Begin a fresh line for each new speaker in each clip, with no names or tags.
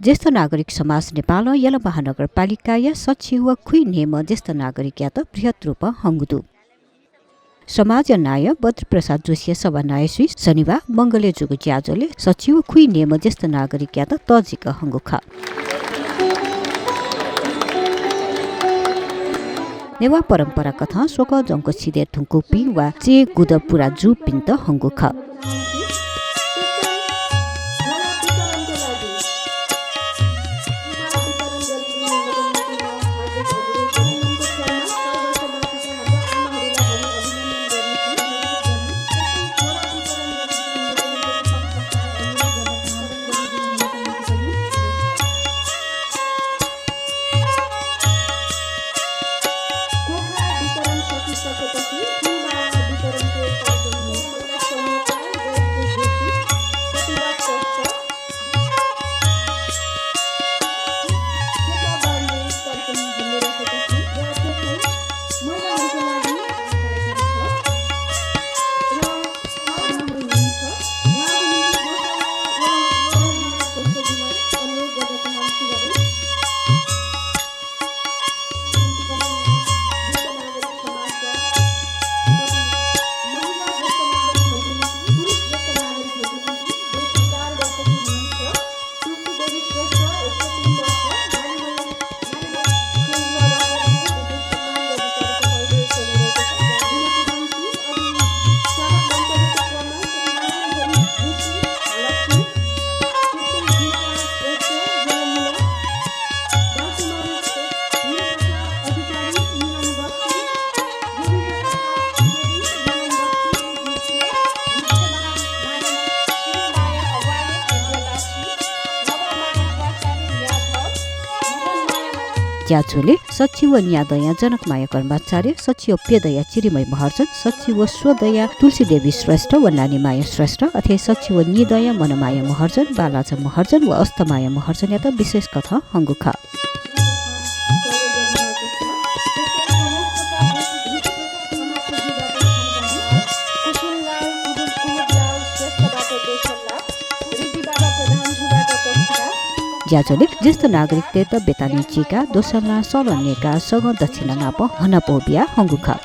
ज्येष्ठ नागरिक समाज नेपाल यला महानगरपालिका या सचिव खुइ नेम ज्येष्ठ नागरिक या त बृहत रूप हंगुदु समाज नाय बद्र प्रसाद जोशी सभा नाय सुई शनिबार मंगले जुगु ज्याजोले सचिव खुइ नेम ज्येष्ठ नागरिक या त तजिक हंगुख नेवा परम्परा कथा शोक जंको छिदे थुंकु पि वा चे गुद पुरा जु पिन्त हंगुख ज्याचोले सचिव न्यादया जनकमाया कर्माचार्य सचिव पेदया चिरिमय महर्जन सचिव स्वदया तुलसीदेवी श्रेष्ठ व नानीमाया श्रेष्ठ अथे सचिव निदया मनमाया महर्जन बालाजा महर्जन व अस्तमाया महर्जन या त विशेष कथा हंगुखा ज्याजोले ज्येष्ठ नागरिकले त बेतानी चिका दोसरना सलनेका सग दक्षिणा नाप हनपोबिया हंगुखा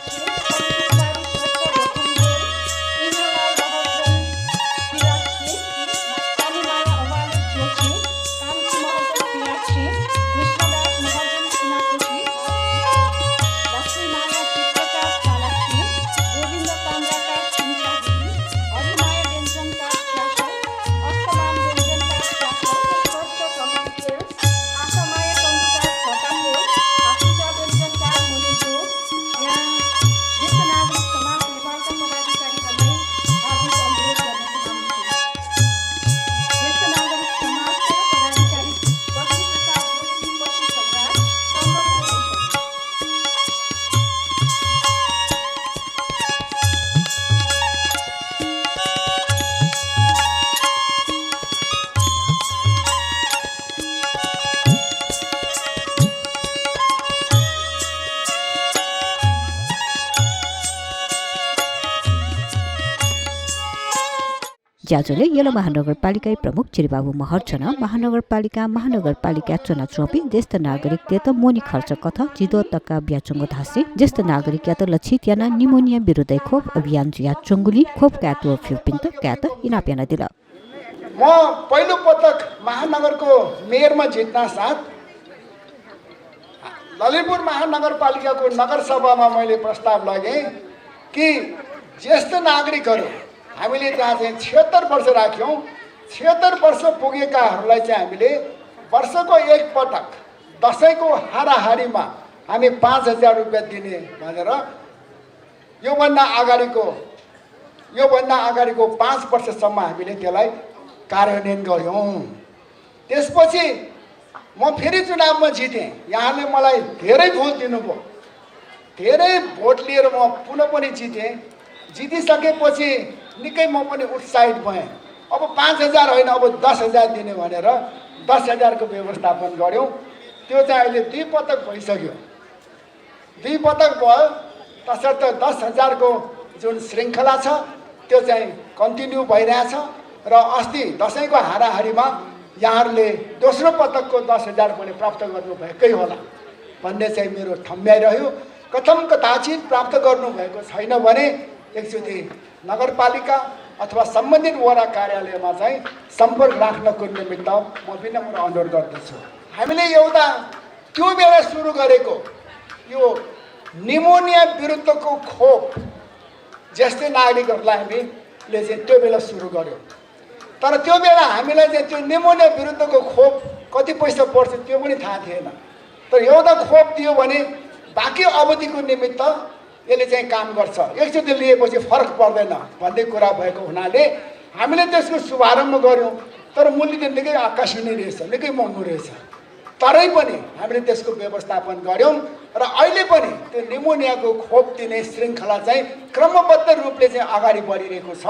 ज्याजोले यलो महानगरपालिका प्रमुख चिरिबाबु महर्जन महानगरपालिका चुनाव चौपी ज्येष्ठ नागरिक त मोनी खर्च कथा जिदो तक्का ब्याचुङ्गो धासे ज्येष्ठ नागरिक या त लक्षित याना निमोनिया विरुद्ध खोप अभियान या चुङ्गुली खोप क्यातो फिपिन्त क्यात इनाप्याना दिल
म पहिलो पटक महानगरको मेयरमा जित्न साथ ललितपुर महानगरपालिकाको नगरसभामा मैले प्रस्ताव लगेँ कि ज्येष्ठ नागरिकहरू हामीले त्यहाँ चाहिँ 76 वर्ष राख्यौँ 76 वर्ष पुगेकाहरूलाई चाहिँ हामीले वर्षको एक पटक दसैँको हाराहारीमा हामी 5000 रुपियाँ दिने भनेर योभन्दा अगाडिको 5 वर्षसम्म हामीले त्यसलाई कार्यान्वयन गऱ्यौँ। त्यसपछि म फेरि चुनावमा जितेँ, यहाँले मलाई धेरै भोट दिनुभयो, धेरै भोट लिएर म पुनः पनि जितेँ। जितिसकेपछि निकै म पनि उत्साहित भएँ। अब 5000 होइन, अब 10000 दिने भनेर 10000 को व्यवस्थापन गऱ्यौँ। त्यो चाहिँ अहिले 2 पटक भइसक्यो। 2 पटक भयो, तसर्थ 10000 को जुन श्रृङ्खला छ त्यो चाहिँ कन्टिन्यू भइरहेछ र अस्ति दसैँको हाराहारीमा यहाँहरूले दोस्रो पटकको 10,000 पनि प्राप्त गर्नुभएकै होला भन्ने चाहिँ मेरो ठम्ब्याइरह्यो। कथम कदाचित प्राप्त गर्नुभएको छैन भने एकचोटि नगरपालिका अथवा सम्बन्धित वडा कार्यालयमा चाहिँ सम्पर्क राख्नको निमित्त म विनम्र अनुरोध गर्दछु। हामीले एउटा त्यो बेला सुरु गरेको यो निमोनिया विरुद्धको खोप जस्तै नागरिकहरूलाई हामीले चाहिँ त्यो बेला सुरु गर्यो। तर त्यो बेला हामीलाई चाहिँ त्यो निमोनिया विरुद्धको खोप कति पैसा पर्छ त्यो पनि थाहा थिएन। तर एउटा खोप दियो भने बाँकी अवधिको निमित्त यसले चाहिँ काम गर्छ, एकचोटि लिएपछि फरक पर्दैन भन्ने कुरा भएको हुनाले हामीले त्यसको शुभारम्भ गऱ्यौँ। तर मूल्य चाहिँ निकै आकाशी नै रहेछ, निकै महँगो रहेछ। तरै पनि हामीले त्यसको व्यवस्थापन गऱ्यौँ र अहिले पनि त्यो निमोनियाको खोप दिने श्रृङ्खला चाहिँ क्रमबद्ध रूपले चाहिँ अगाडि बढिरहेको छ।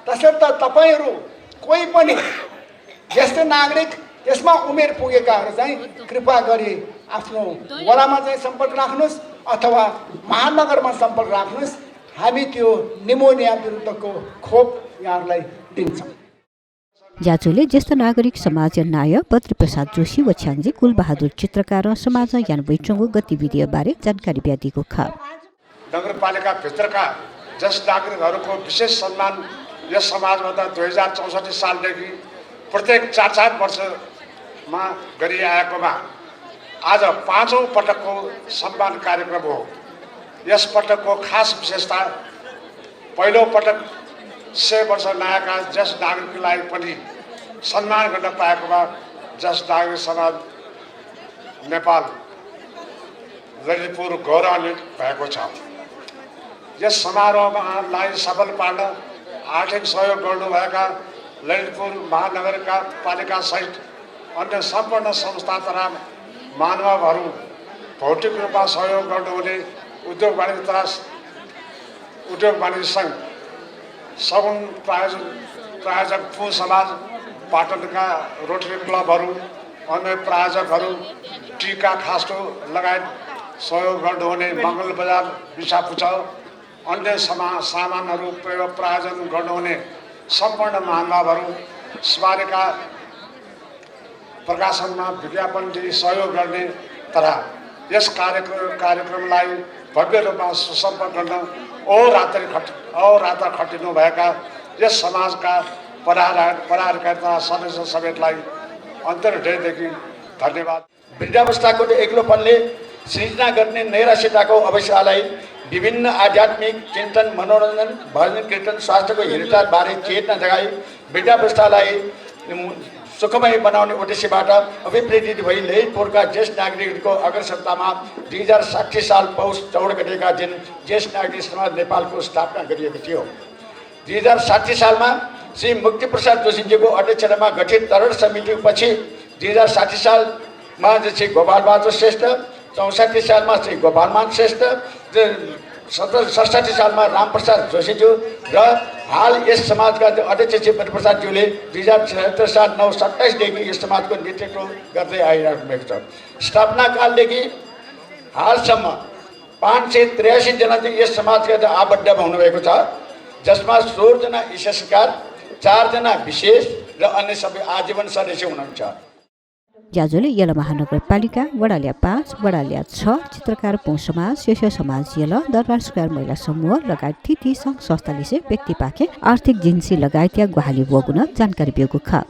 तसर्थ तपाईँहरू कोही पनि ज्येष्ठ नागरिक त्यसमा उमेर पुगेकाहरू चाहिँ कृपा गरी आफ्नो वडामा चाहिँ सम्पर्क राख्नुहोस् अथवा महानगरमा सम्पर्क राख्नुहोस्। हामी त्यो निमोनिया विरुद्धको खोप यहाँहरूलाई दिन्छौँ।
ज्याचोले ज्येष्ठ नागरिक समाज नायक बद्रीप्रसाद जोशी व छ्याङजी कुलबहादुर चित्रकार समाज यान वैचुङको गतिविधिबारे जानकारी दिएको छ।
नगरपालिकाभित्रका ज्येष्ठ नागरिकहरूको विशेष सम्मान यस समाजमा 2064 सालदेखि प्रत्येक 4-4 वर्षमा गरिआएकोमा आज 5औं पटकको सम्मान कार्यक्रम हो। यस पटकको खास विशेषता पहिलो पटक 100 वर्ष नयाँका ज्येष्ठ नागरिकलाई पनि सम्मान गर्न पाएकोमा ज्येष्ठ नागरिक समाज नेपाल ललितपुर गौरवान्वित भएको छ। यस समारोहलाई सफल पार्न आर्थिक सहयोग गर्नुभएका ललितपुर महानगरका पालिका सहित अन्य सम्पूर्ण संस्था तथा महानुभावहरू, भौतिक रूपमा सहयोग गर्नुहुने उद्योग वाणिज्य सङ्घ, सगुन प्रायोजक फु समाज, पाटनका रोटरी क्लबहरू, अन्य प्रायोजकहरू, टीका खास्टो लगायत सहयोग गर्नुहुने मङ्गल बजार विशापुचा, अन्य सामानहरू प्रायोजन गर्नुहुने सम्पूर्ण महानुभावहरू, स्मारिका प्रकाशनमा विज्ञापन दिई सहयोग गर्ने तथा यस कार्यक्रमलाई भव्य रूपमा सुसम्पन्न गर्न अहोरात्र खटिनुभएका यस समाजका पदाधिकारी सदस्य समेतलाई अन्तर्हृदयदेखि धन्यवाद।
वृद्धावस्थाको एक्लोपनले सृजना गर्ने नैराश्यताको अवस्थालाई विभिन्न आध्यात्मिक चिन्तन, मनोरञ्जन, भजन कीर्तन, स्वास्थ्यको हेरचाहबारे चेतना जगाई वृद्धावस्थालाई सुखमय बनाउने उद्देश्यबाट अभिप्रेरित भई ललितपुरका ज्येष्ठ नागरिकहरूको अग्रसत्तामा 2060 साल पौष 14 गतेका दिन ज्येष्ठ नागरिक समाज नेपालको स्थापना गरिएको थियो। 2060 सालमा श्री मुक्तिप्रसाद जोशीजीको अध्यक्षतामा गठित तरुण समितिपछि 2060 सालमा श्री गोपालबहादुर श्रेष्ठ, 64 सालमा श्री गोपालमान श्रेष्ठ, 67 सालमा रामप्रसाद जोशीज्यू र हाल यस समाजका अध्यक्ष श्री बद्रीप्रसादज्यूले 2076 साल 9/27 देखि यस समाजको नेतृत्व गर्दै आइरहनु भएको छ। स्थापना कालदेखि हालसम्म 583 जना चाहिँ यस समाजका आबद्ध हुनुभएको छ, जसमा 16 जना विशेषकार, 4 जना विशेष र अन्य सबै आजीवन सदस्य हुनुहुन्छ।
ज्याजोले यला महानगरपालिका वडालिया 5, वडालिया 6, चित्रकार पौँ समाज, शेष समाज यला, दरबार स्क्वायर महिला समूह लगायत थिति सङ्घ संस्थाले व्यक्ति पाखे आर्थिक जिन्सी लगायत या गुहाली वगुन जानकारी दिएको छ।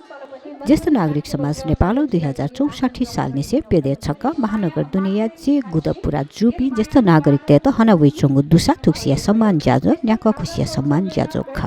ज्येष्ठ नागरिक समाज नेपाल 2064 साल निसे पेदे छक्क महानगर दुनिया जे गुदपुरा जुपी ज्येष्ठ नागरिक तेत हना वैचुङ दुसा थुक्सिया सम्मान ज्याजो न्याक खुसिया सम्मान ज्याजो ख।